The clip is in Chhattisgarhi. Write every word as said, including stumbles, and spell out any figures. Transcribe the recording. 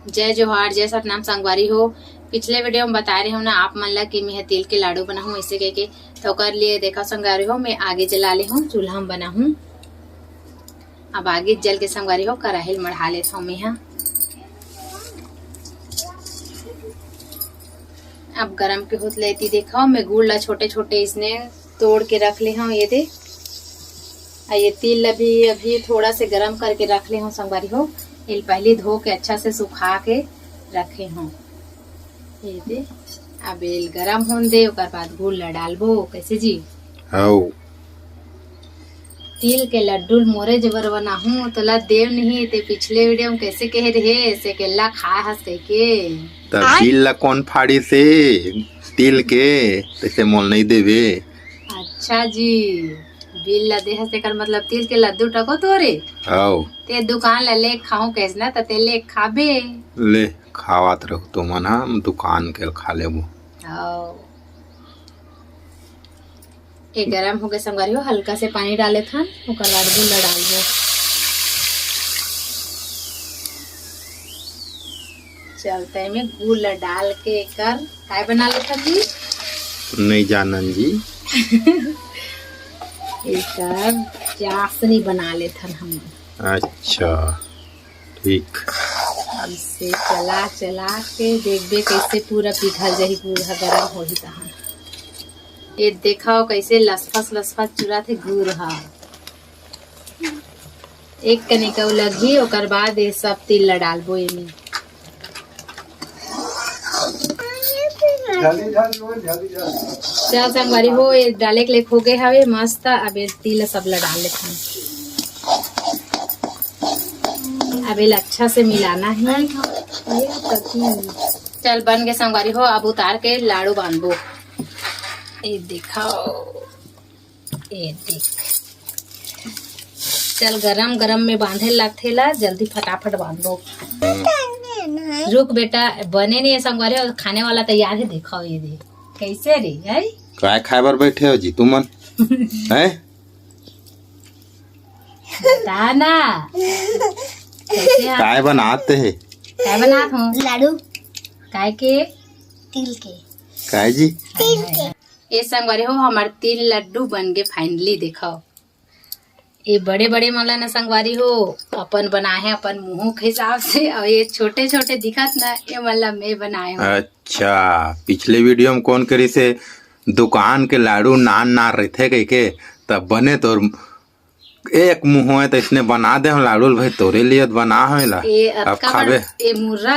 जय जोहार, जय सतनाम संगवारी हो। पिछले वीडियो में बताए रहे हो ना आप मन ला कि मैं तिल के लाडू बनाहूँ ऐसे कह के, तो ओकर लिए देखा संगवारी हो, मैं आगी जला ले हूँ, चूल्हा में बनाहूँ। अब आगी जल के संगवारी हो, कराही ल मढ़ा लेत हूँ मैं हा। अब गरम के होत लेती देखा, मैं गुड़ ला छोटे छोटे इसने तोड़ के रख ले हूँ। ये दे, आ ये तिल ला भी अभी थोड़ा से गरम करके रख ले हूँ संगवारी हो। इल पहले धो के अच्छा से सुखा के रखे हूँ। ये दे, अब एल गरम होन दे, ओकर बाद गुड़ ला डालबो। कैसे जी? हौ। तिल के लड्डू ल मोरे जबर बनाहूँ, तोला देव नहीं, ते पिछले वीडियो में कैसे कहे रहे, से केला खाए हस कह के। त बिल ला कौन फाड़ी से? तिल के, तैसे मोल नहीं देवे। अच्छा जी, बिल ला दे हस, तेकर मतलब तिल के लड्डू टको तोरे? हौ। ते दुकान ला ले खाऊं कैसे ना, त ते ले खाबे। ले खावत रहो तुमन, हम दुकान के खा लेबो। हौ। ये गरम हो गए संगवारी हो, हल्का से पानी डाले थन, ओकर बाद गुड़ ला डालबो। चलते में गुड़ ला डाल के एकर काय बना लेथन जी? नहीं जानन जी। एकर चाशनी बना लेथन हम। अच्छा, ठीक। ऐसे चला चला के देखबे कैसे पूरा पिघल जाही, गुड़ ह गरम होही तहन। ये देखो कैसे लसफस लसफस चुरत हे गुड़ ह। एक कनिका लगही, ओकर बाद ये सब तिल ला डालबो एमे। चल संगवारी हो, ये डाले के लेक हो गए हवे मस्त। अब ये तिल सब ला डाल लेथन। अब ये ला अच्छा से मिलाना है। चल बन गए संगवारी हो, अब उतार के लाडू बांधबो। ये दिखाओ, ये देख। चल गरम गरम में बांधे लागथे ला, जल्दी फटाफट बांधो। रुक बेटा, बने नहीं है संगवारी, और खाने वाला तैयार है। देखो ये दे, कैसे रे है? काय खाए बर बैठे हो जी तुमन? हैं? बता ना। कैसे आप काय बनाते है? काय बनात हो? लाडू। काय के? तिल के। काय जी? तिल के। ये संगवारी हो, हमार तिल लड्डू बन गए finally। देखो, ये बड़े बड़े मन ला ना संगवारी हो, अपन बनाए हैं अपन मुंह के हिसाब से, और ये छोटे छोटे दिखत ना, ये मन ला मैं बनाए हूँ। अच्छा, पिछले वीडियो में कौन करी से दुकान के लाडू नान नान रहते कह के, तब बने तोर एक मुंह है तो इसने बना दे हम लाडू ल भाई, तोरे लिए तो बना है ला। ये अब अतका खाबे। बड़-, ये मुर्रा